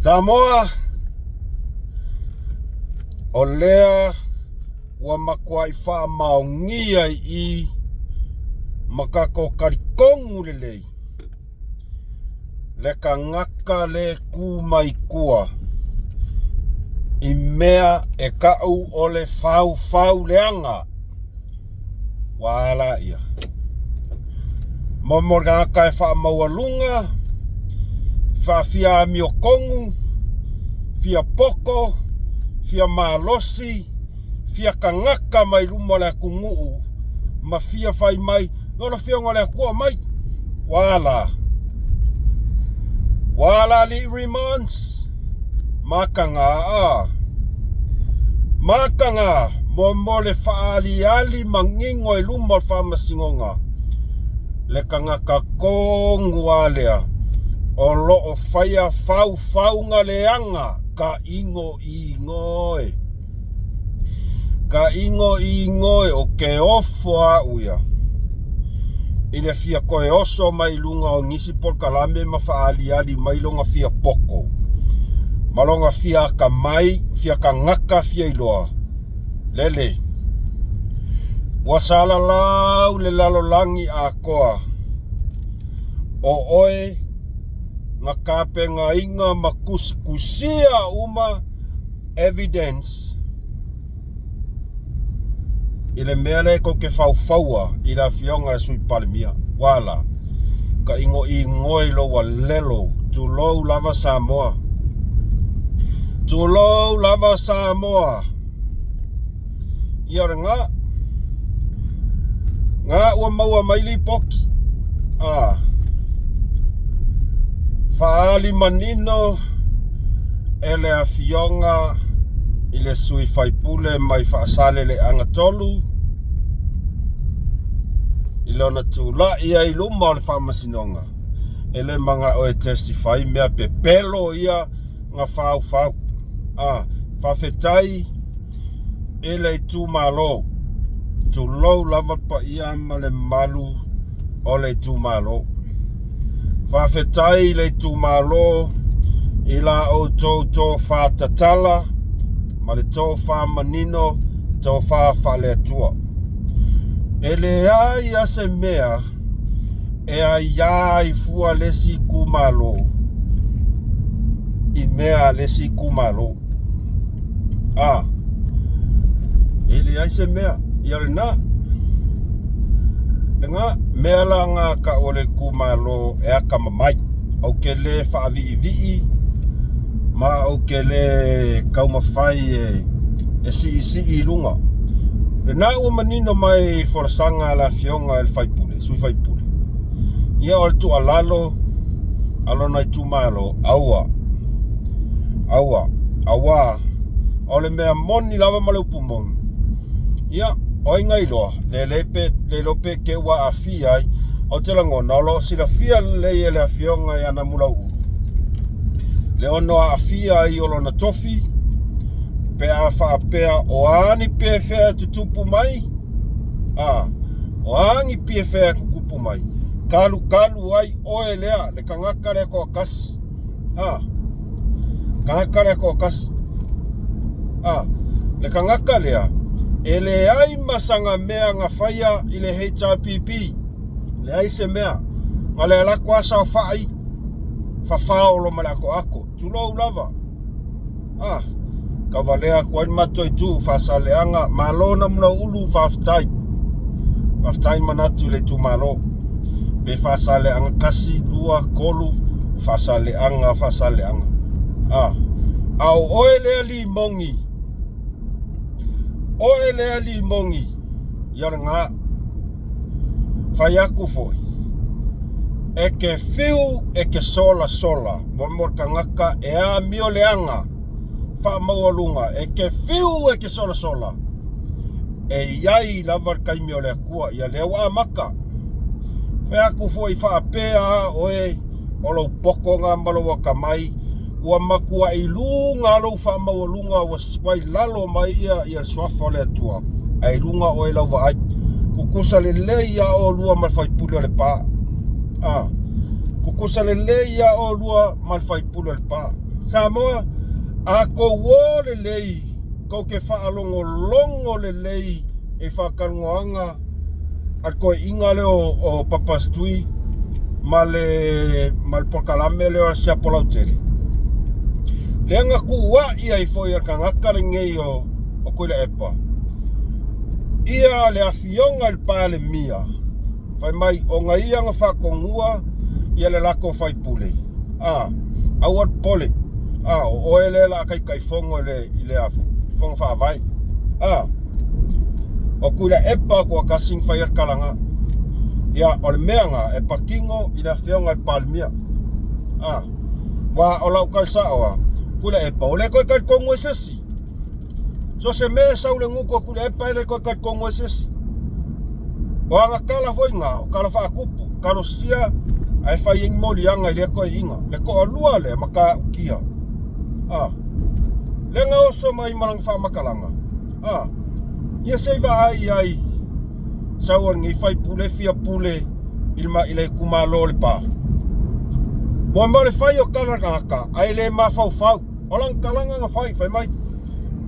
Samoa, o lea ua matuai faamaonia i i ma tatou talitonu lelei le tagata le tu mai tua i mea e tau o le faufau leaga. Ua a laia? Mo mo le tagata e faamaualuga, faafia amiotonu, fia poto, fia malosi, fia tagata mai luma o le atunuu ma fia fai mai o le Afioga o le Atua mai. Ua a la? Ua a la alii Remons? Mataga a Mataga mo mo le faaaliali manino i luma o le faamasinoga le tagata tonu a lea o lo o faia faufauga leaga ka inoino e. Ka inoino e o ke ofo au ia i le fia toe oso mai luga o nisi polokalame ma faaaliali mai lona fia poto ma lona fia atamai, fia tagata, fia iloa. Lele. Ua salalau le lalolagi atoa o oe na tapenaina ma tusitusia uma evidence i le mea lea tou te faufaua i le afioga i le Sui Palemia. Ua a la? Ka inoinoi lou alelo, tulou lava Samoa. Tulou lava Samoa. Ia o lena. Nga ua maua mai lipoti. A. Faaali manino e le afioga i le sui faipule mai Faasaleleaga 3 i lona tulai ai i luma o le faamasinoga e le manao e testify mea pepelo ia na faufau. A, faafetai i le itumalo. Tulou lava le paia ma le mamalu o le itumalo. Faafetai i le itumalo i la outou tofa tatala ma le tofa manino, tofa faale-Atua. E leai lava se mea e aia ai fua le isi itumalo i mea a le isi itumalo. A, e leai se mea. Ia lena. Lena mea la na tau o le itumalo e atamamai. Ou te le faaviivii ma ou te le taumafai e siisii i luga. Lena ua manino mai i folasaga a le afioga i le faipule, sui faipule. Ia o le tuualalo a lona itumalo, aua, aua, aua, o le mea moni lava ma le upu moni. Ia, o ai na iloa, le le pe, le iloa pe te ua aafia ai, ou te lagona o lo o silafia lelei e le afioga ia Namulauulu le ono aafia ai o lona tofi pe a faapea o a ni pefea e tutupu mai, a, o a ni pefea e tutupu mai, kalukalu ai oe lea, le tagata lea toatasi. A, tagata lea toatasi. A, le tagata lea, e leai ma sana mea na faia i le HRPP. Leai se mea. Na le alu atu lava saofai, fafaolo ma le atoato. Tulou lava. A, tauvalea atu ai le matou itu Faasaleleaga. Malo Namulauulu, faafetai. Faafetai manatu i le itumalo. Pe Faasaleleaga 1, 2, 3, Faasaleleaga, Faasaleleaga. A, a o oe lea limogi, oe lea limogi, ia lena. Fai atu foi, e te fiu e te solasola mo mo le tagata e amio leaga faamaualuga, e te fiu e te solasola, e i ai lava le taimi o le Atua, ia lea ua amata. Fai atu foi faapea a oe o lou poto na ma lou atamai, ua matuai luga lou faamaualuga ua i lalo mai ia le suafa o le Atua, ae i luga oe lau vaai. Tutusa lelei lava oulua ma le faipule o Lepa. A, tutusa lelei lava oulua ma le faipule o Lepa. Samoa, a kou o lelei, kou te faalogologo lelei i faatalanoaga a le toeaina lea o Papa Stui ma le polokalame lea o le Siapo Lautele, lea na tuuai ai foi e le tagata lenei o Tuilaepa ia le afioga i le Palemia, fai mai ona ia na faatonua ia le latou faipule, a, aua le popole, a, o oe lea o le a Taitaifono i le Fono Faavae, a, o Tuilaepa toatasi na faia le tala na. Ia, o le mea na e patino i le afioga i le Palemia, a, aua o lau tala sao lava, Tuilaepa, ua le toe talitonu ai se isi. So o se mea e sau i le gutu a Tuilaepa e le toe talitonu ai se isi. O ana tala foi na, o tala faatupu, talosia ae fai ai ni moliaga i lea toeaina. Le toalua lea, Matautia, a, lea na oso mai ma lana faamatalaga, a, ia se i vaai ai sau a lenei faipule fia pule i le itumalo o Lepa. Mo mea o le fai o tala a le tagata ae le mafaufau. O lana talaga na fai, fai mai,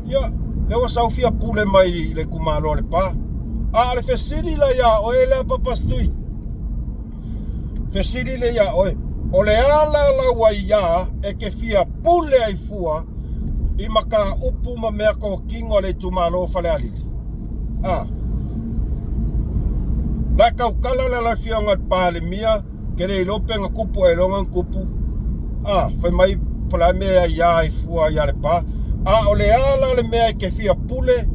ia, lea ua sau fia pule mai i le itumalo o Lepa. A o le fesili la ia oe lea Papa Stui, fesili lea ia oe, o le a la lau aiā e te fia pule ai fua i mataupu ma meatotino a le itumalo o Falealili? A. La e tautala la le afioga i le Palemia, ke le iloa pe na tupu ailoga na tupu. A, fai mai po o le a le mea e aia ai fua ia Lepa. A o le a la le mea e te fia pule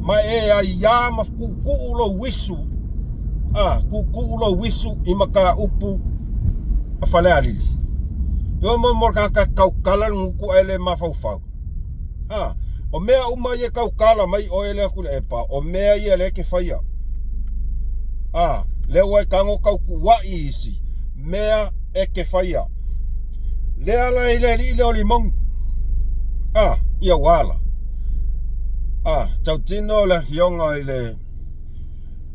ma e aia ma tuutuu lou uisu, a, tuutuu lou uisu i mataupu a Falealili. Ioe mo mo le tagata e tautala le gutu ae le mafaufau. A, o mea uma ia e tautala mai oe lea Tuilaepa, o mea ia lea e te faia. A, lea ua e tago tau tuuai isi mea e te faia. Lea la i le alii lea o Limogi. A, ia ua ala. A, tautino le afioga i le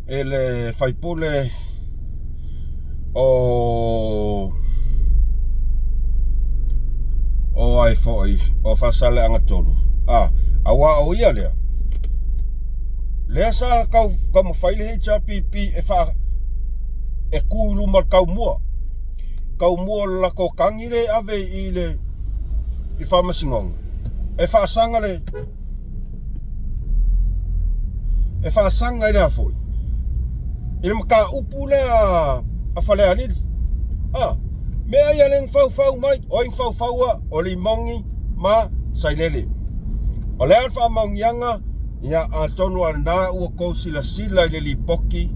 e le faipule o o ai foi o Faasaleleaga 3 a aua o ia lea lea sa tau taumafai le HRPP e faa e tu i luma o le taumua taumua o le latou tagi lea e ave i le i faamasinoga e faasaga le E faasaga i le a foi? I le mataupu lea a Falealili. A, mea ia lea na faufau mai, o ai na faufaua? O Limogi ma Sailele. O le a le faamaoniaga? Ia, atonu o lena ua tou silasila i le lipoti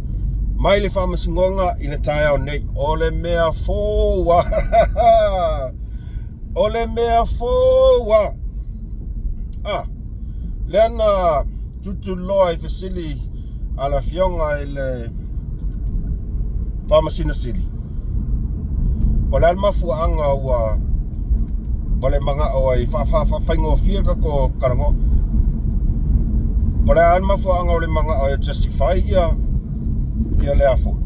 mai le faamasinoga i le taeao nei. O le mea fou lava. O le mea fou lava. A, lea na tulituliloa i fesili a le afioga i le Faamasino Sili, po o le a le mafuaaga ua ua le manao ai faafaigofie le tatou talanoa. Po o le a le mafuaaga ua le manao ai e justify ia ia le a foi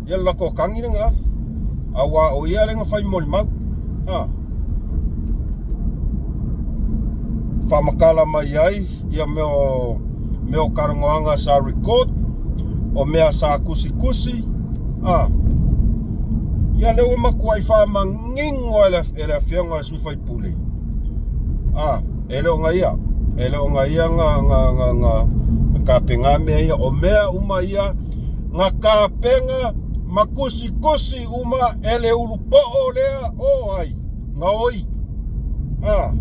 ia le latou tagi lea na ave aua o ia lea na fai molimau. A. Faamatala mai ai ia mea o mea o talanoaga sa record, o mea sa tusitusi, a. Ia lea ua matuai faamanino e le afioga i le sui usufono, a, e le o na ia, e le o na ia na na na na tapena mea ia, o mea uma ia na tapena ma tusitusi uma e le ulupoo lea o ai gaoi. A,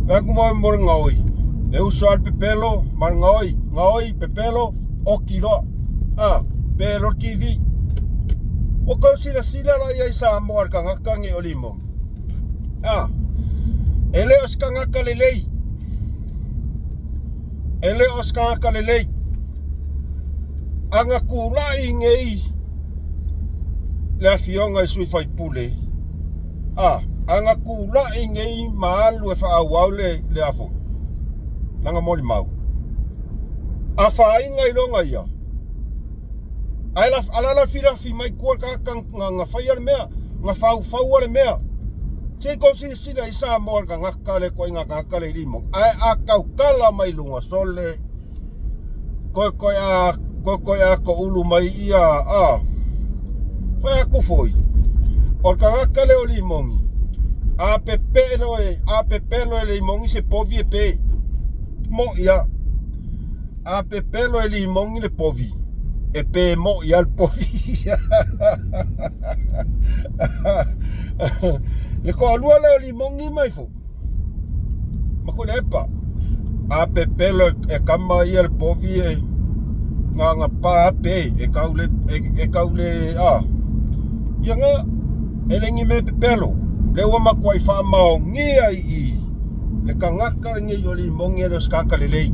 fai atu mo mo le gaoi, e uso lava le pepelo ma le gaoi, gaoi, pepelo, oki loa. A, pe loa le TV. Ua tau silasila la i ai Samoa i le tagata nei o Limogi. A, e le o se tagata lelei. E le o se tagata lelei. A na tulai nei le afioga i sui faipule, a, a na tulai nei ma alu e faaauau le, le a foi, lana molimau, afaina i loga ia, ae la lafilafi mai tua le tagata na faia le mea, na faufaua le mea. Se i kou silasila i Samoa le tagata le ituaiga tagata le i Limogi ae a tautala mai luga sole toe toe a toe toe a toulu mai ia a fai atu foi o le tagata lea o Limogi a pepelo e a pepelo e Limogi se povi e pe mo'i a A pepelo e Limogi le povi, e pe mo'i lava le povi. Le toalua lea o Limogi mai fo, ma Tuilaepa. A pepelo e tama ia le povi e na ona pa lava pe, e tau le, e tau le, a. Ia na, e le ni mea pepelo. Lea ua matuai faamaonia i i. Le tagata lenei o Limogi e le o se tagata lelei.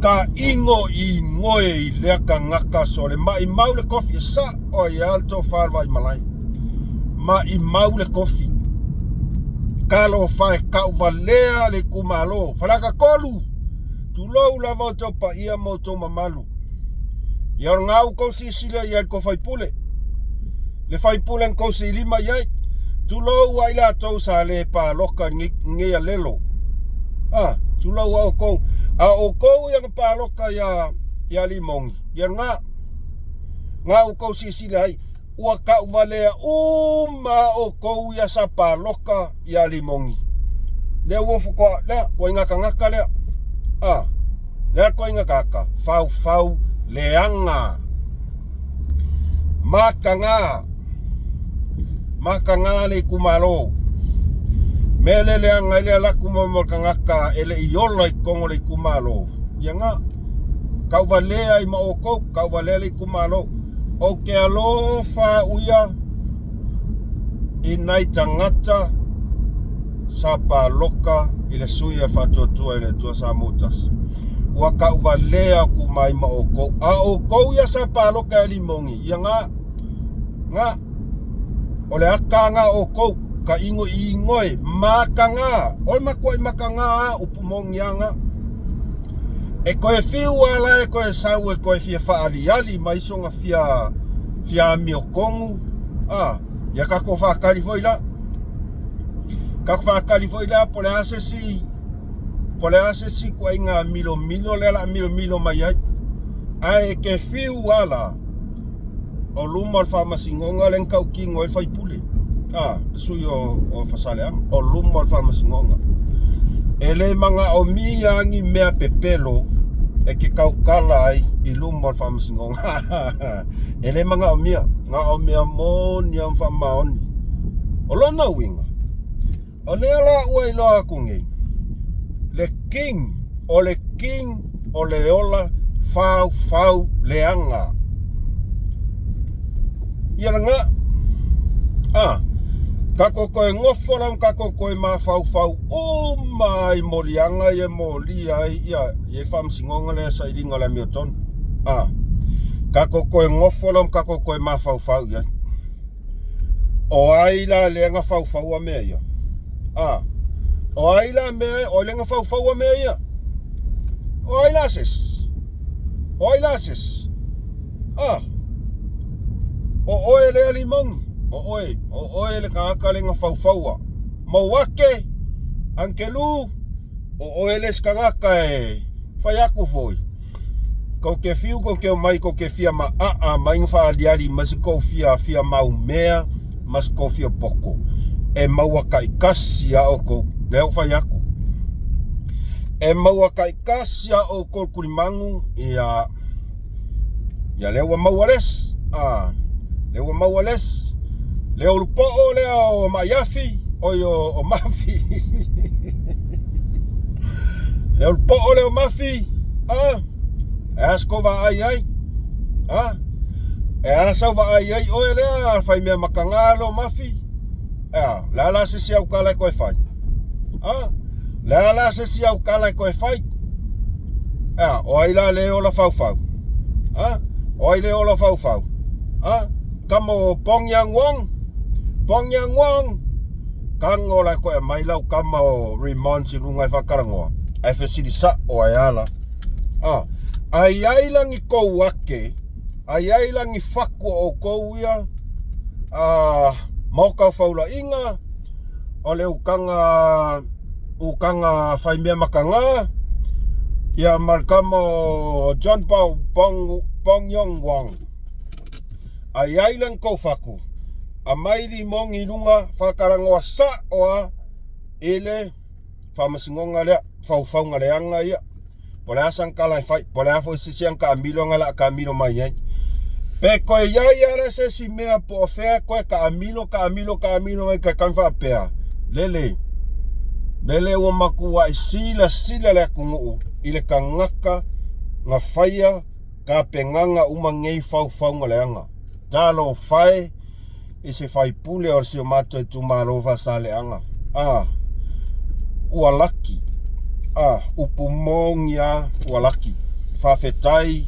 Taino inoe i lea tagata sole maimau le tofi e sao ai lava le tofa o le Vaimalae. Maimau le tofi. Talofa e tauvalea le itumalo. Faleata 3, tulou lava outou paia ma outou mamalu. Ia o lena ua outou silasila i ai i le tou sui usufono. Le faipule na tou silima i ai. Tulou a i latou sa le palota i lenei alelo. A, tulou a outou. A o outou ia na palota ia, ia Limogi, ia lena. Na ua tou silasila ai, ua tauvalea uma outou ia sa palota ia Limogi. Lea ua faatoa, lea, ituaiga tagata lea. A, lea ituaiga tagata, faufau leaga. Mataga, mataga le itumalo. Mea lea leaga ai le alu atu ma le tagata e le i ola i totonu o le itumalo. Ia na, tauvalea ai ma outou, tauvalea le itumalo. Ou te alofa au ia i nai tagata sa palota i le sui a Faatuatua i le Atua Samoa Tasi. Ua tauvalea atu mai ma outou. A outou ia sa palota e Limogi, ia na, na, o le ata na outou, ka ingo i ingoe, mataga, o le matuai mataga a upu moni a na. E toe fiu a la e toe sau e toe fia faaliali mai sona fia, fia amiotonu, a, ia tatou faatali foi la. Tatou faatali foi la po o le a se isi po o le a se isi ituaiga milomilo lea o le a milomilo mai ai. Ae e te fiu lava la o luma o le faamasinoga lea na tautino ai le faipule, a, le sui o Faasaleleaga, o luma o le faamasinoga. E le manaomia ni mea pepelo e te tautala ai i luma o le faamasinoga. E le manaomia, na o mea moni lava ma faamaoni. O lona uiga, o lea la ua iloa atu nei, le king, o le king o le ola faufau leaga. Ia lena, a, tatou toe nofo la ma tatou toe mafaufau uma i moliaga ia e molia ai ia le faamasinoga lea sailiga o le amiotonu. A, tatou toe nofo la ma tatou toe mafaufau i ai. O ai la lea na faufaua mea ia? A, o ai la mea, o ai lea na faufaua mea ia? O ai la se isi? O ai la se isi? A, o oe lea Limogi, o oe, o oe le tagata lea na faufaua. Mauake, Angelu, o oe le isi tagata e fai atu foi. Kou te fiu kou te omai kou te fia maaa mai na faaliali mai se kou fia fia maumea ma se kou fia poto e maua taitasi a outou lea ua fai atu e maua taitasi a outou le tulimanu ia ia lea ua maua le isi a lea ua maua le isi lea o Lupoo lea o Maiafi oi o Mafi lea o Lupoo lea o Mafi a e a se kou vaai ai a e a sau vaai ai oe lea fai mea mataga leo Mafi a le a la se isi au tala e toe fai a le a la se isi au tala e toe fai a o ai la le ola faufau a o ai le ola faufau a Tama o Pong Yang Wong Pong Yang Wong Tago la e toe aumai lau tama o Remons i luga e faatalanoa ae fesili sao ai lava la a a i ai la ni tou ake a i ai la ni fatu o outou ia a Maoka o Faulaiga, o le ukaga ukaga faimea makaga, ia ma le kama o John Pao Pong, Pong Yong Wong. A iai le kou faku, amai limogi i luga, faatalagoa sao a i le faamasinoga lea, faufauga leaga ia. Po o le a sana tala e fai, po o le a foi se isi ana taamilo na o le a taamilo mai ai. Pe toe i ai lava se isi mea po o fea e toe taamilo, taamilo, taamilo mai tai tagi faapea, lele, lele ua matuai silasila le atunuu i le tagata na faia tapenaga uma nei faufauga leaga. Talofa e i se faipule o si o matou itumalo Faasaleleaga. A, ua laki. A, upu moni lava ua laki. Faafetai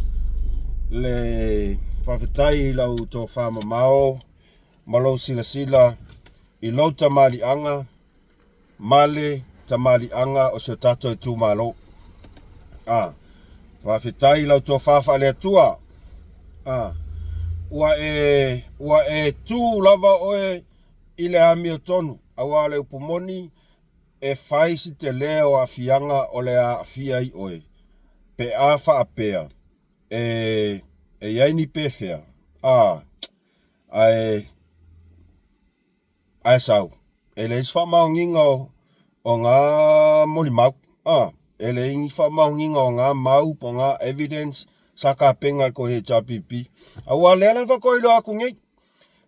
le faafetai i lau tofa mamao ma lou silasila i lou tamaliiaga ma le tamaliiaga o si o tatou itumalo. A, faafetai i lau tofa faale-Atua. A, ua e, ua e tu lava oe i le amiotonu, aua o le upu moni, e fai si tele o aafiaga o le a aafia ai oe, pe a faapea e, e i ai ni pefea, a, ae Ae sau, e leai se faamaoniga o, o ngā molimau. A, e leai ni faamaoniga o ngā mau po o ngā evidence sa tapena e le tou HRPP. Aua o lea la faatoa iloa atu nei,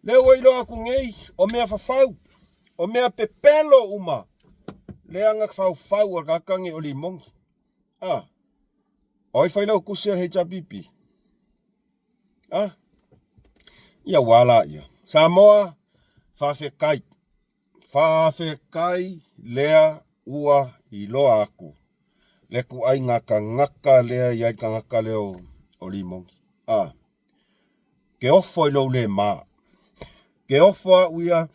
lea ua iloa atu nei, o mea fafau, o mea pepelo uma, lea na faufau e le tagata nei o Limogi. A, o ai failautusi a le HRPP? A, ia ua ala ia. Samoa, faafetai. Faafetai lea ua iloa atu le ituaiga tagata lea e i ai le tagata lea o Limogi. A, ke ofo i lou le ma. Ke ofo au ia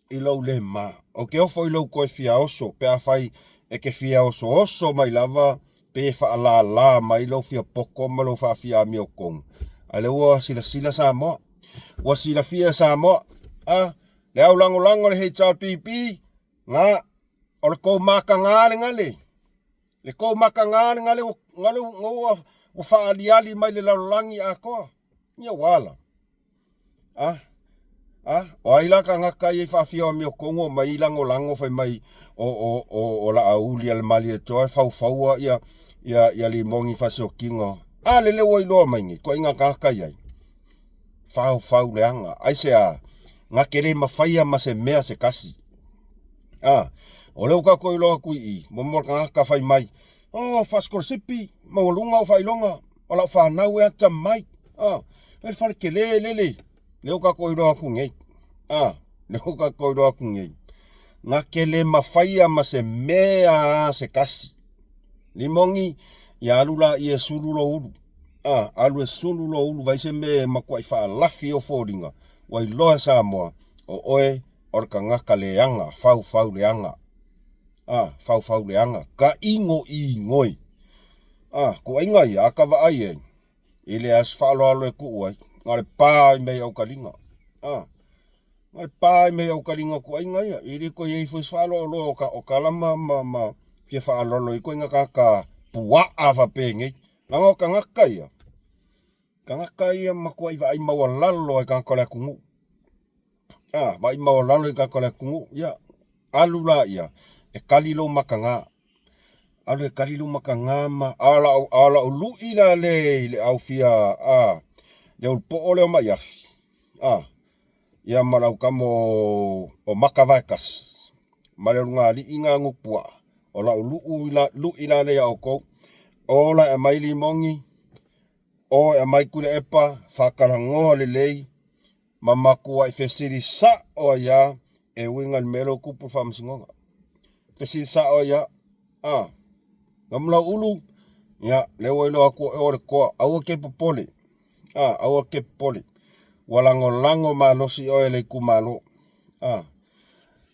i lou le ma. Ou te ofo i lou toe fia oso pe afai e te fia osooso mai lava pe faalala mai lou fia poto ma lou faafia amiotonu. A o lea ua silasila Samoa, ua silafia e Samoa, a le au lagolago a le HRPP, na, o le tou mataga lena le, le tou mataga lena le ua, ua faaaliali mai le lalolagi atoa. Ia ua ala. A, a, o ai la tagata ia i faafia o amiotonu omai lagolago fai mai o, o, o, o Laauli a le Malietoa e faufaua ia, ia, ia Limogi fasiotino. A lele ua iloa mai nei, ituaiga tagata i ai. Faufau leaga. Aisea? Na te le mafaia ma se mea se tasi. A, o lea ua tatou iloa atu i i, mo mo tagata fai mai, oh, faasikolasipi, maualuga ou faailoga, o lau fanau e atamai. A, fai le fale tele lele, lea ua tatou iloa atu nei. A, lea ua tatou iloa atu nei. Na te le mafaia ma se mea a se tasi. Limogi, ia alu laia e sulu lou ulu. A, alu e sulu lou ulu, vaai se mea e matuai faalafi ou foliga, ua iloa e Samoa, o oe o le tagata leaga, faufau leaga. A, faufau leaga, tainoinoi. A, tuuaiga ia, a ta vaai ai, e leai se faaaloalo e tuu ai, na o le pa ai mai aukaliga. A, na o le pa ai mai aukaliga o tuuaiga ia, e le toe i ai foi se faaaloalo o tala ma, ma, ma fia faaaloalo ai ituaiga tagata puaa faapenei. Leaga o tagata ia, tagata ia matuai vaai maualalo i tagata o le atunuu. A, vaai maualalo i tagata o le atunuu, ia, alu laia e kali lou mataga. Alu e kali lou mataga ma, a o lau, a o lau lui la le i le au fia, a, le ulupoo lea o Maiafi, a, ia ma lau tama o, o Makavaetasi, ma le ulugalii na Nupuaa, o lau luu la, lui la lea ia outou, o la e aumai limogi, o e aumai Tuilaepa, faatalanoa lelei, ma matuai fesili sao ai lava e uiga i le mea lea ua tupu i le faamasinoga. Fesili sao ai lava, a, Namulauulu, ia, lea ua iloa atu o oe o le toa, aua te popole, a, aua te popole, ua lagolago malosi oe e le itumalo, a.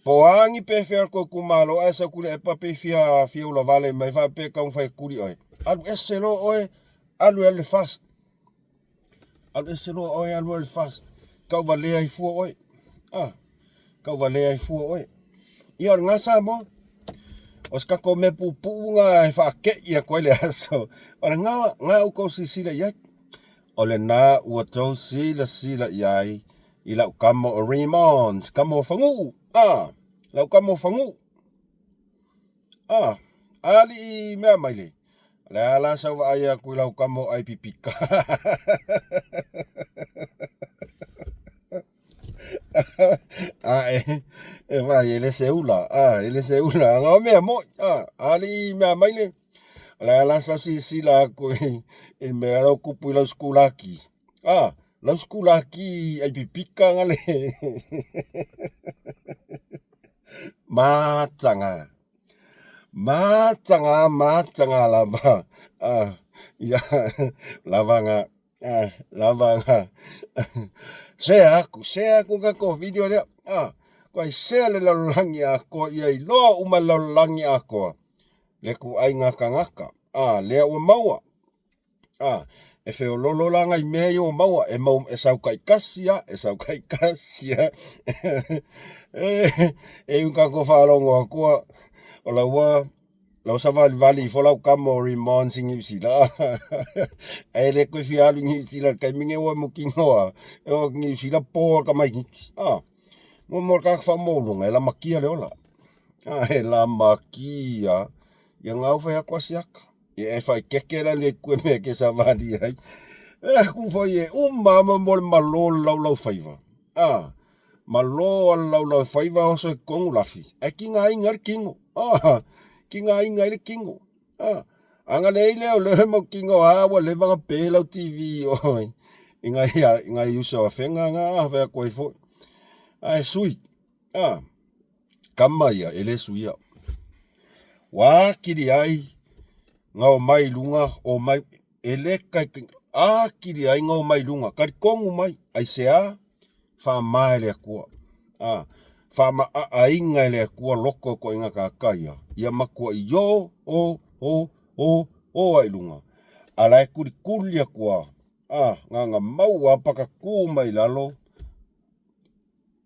Po o a ni pefea o le tou itumalo ae sau Tuilaepa pei fia fia ulavale mai faapea e taumafai e tuli oe, alu ese loa oe, alu e alu i le FAST. Alu ese loa oe alu i le FAST. Tauvalea ai fua oe. A. Tauvalea ai fua oe. Ia o lena Samoa. O se tatou mea puupuu na e faatei atu ai le aso. O lena na outou silasila i ai. O lena ua tou silasila i ai i lau tama o Raymond, tama o Fanuu. Ah, lau tama o Fanuu. Ah, alii mea mai le. O le a la sau vaai atu i lau tama o Aipipika. Ae, e vai, e le se ula, a, e le se ula, anga o mea moi, a, alii mea mai le, o le a la sau silasila atu i, i mea lau tupu i lau sikulaki, a, lau sikulaki Aipipika nga le, mataga, mataga, mataga lava, a, ia, lava nga, Ah, lava nga. Share aku, share aku ka ko video lea. Ah, koe share le lalolagi atoa ia iloa uma le lalolagi atoa. Le kuaiga tagata. Ah, lea ua maua. Ah, e feololo la ngai mea ia ua maua e mau e sau taitasi a, e sau taitasi a. E, e uka ko faalogo akua o laua Lau savalivali ifo lau kama o Remons i Niu Sila. Ae le koe fia alu i Niu Sila le taimi nei ua mutinoa. E o Niu Sila po ka maigiti. Ah, mo mo ka whaamōlunga, e lamakia le ola. Ah, e lamakia. Ia ngau whai aku asiaka. Ia e whai keke la le kue mea ke savali ai. E aku whai e uma ma mo le malo le laulau whaiva. Ah, Malo a le laulau faiva oso i kongu lafi. Ai ki ngā inga le kingo. Ah, ki ngā inga i le kingo. Ah, anga le ile o le mau kingo a ua leva nga pe lau TV oi. I ngai i ngai uso a whenga nga a whea koe foi. Ai sui. Ah, kama ia e le suia. Wā kiri ai ngā o mai lunga o mai e le kai a kiri ai ngā o mai lunga. Kari kongu mai ai se a Whaama e le Akua, a, whaama-a-ainga e le Akua loko ko inga kaka ia, ia makua i o, o, o, o, o ai lunga. A la e kulikuli akua, a, nganga mau a pakaku mai lalo,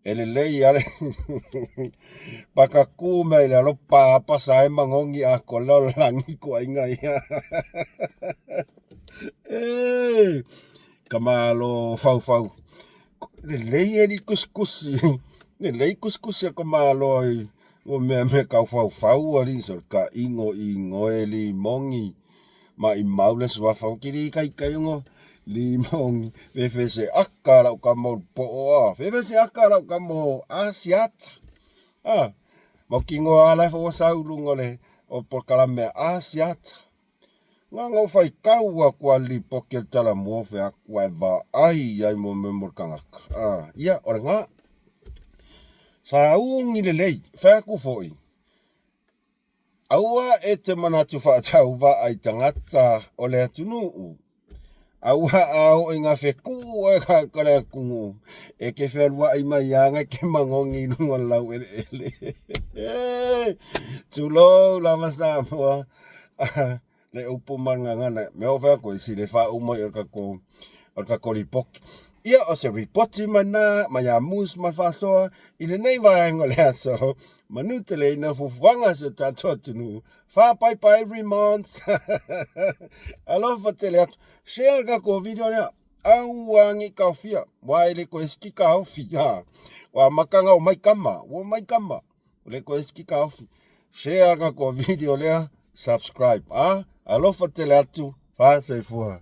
e lelei ale, pakaku mai lalo pa pa sae mangongi a ko lo langi ko ainga ia. E, Ka malo faufau. Lelei e li kusikusi. Lelei kusikusi a ka malo i o mea me kau faufau a li so ka ingo ingo e li mongi. Ma i mau le suafa o kiri kai kai ngo li mongi. Fefe se aka lau ka mo po a. Fefe se aka lau ka mo asiata. A. Mo kingo ala fo sau lungo le o polokalame asiata. Nganga o whai kau a kua lipoki o tala mua whe a kua e vaai ai mo me mo tangata. Ah, ia, o le ngā. Sa uungi lelei, whai aku foi. Aua e te manatu whaatau vaai tangata o le atunuu. Aua a o i ngā whekuu e ka kore akungu. E ke whenua ai mai anga ke mangongi i lunga lau ele ele. Tulou lava Samoa. Le upu ma le gagana, mea o fea koe si le faauma i o le tatou o le tatou lipoti. Ia o se ripoti mai na mai ia Moose ma le faasoa i lenei vaega o le aso manu teleina fuafuaga a si o tatou atunuu. Faapaipai every month. Alofa tele atu. Share le tatou video lea. Aua ne i taofia. Ua e le toe siki taofi. Ua amata ona omai tama. Ua omai tama. Le toe siki taofi. Share tatou video lea. Subscribe. Ah, alofa tele atu. Faasoifua.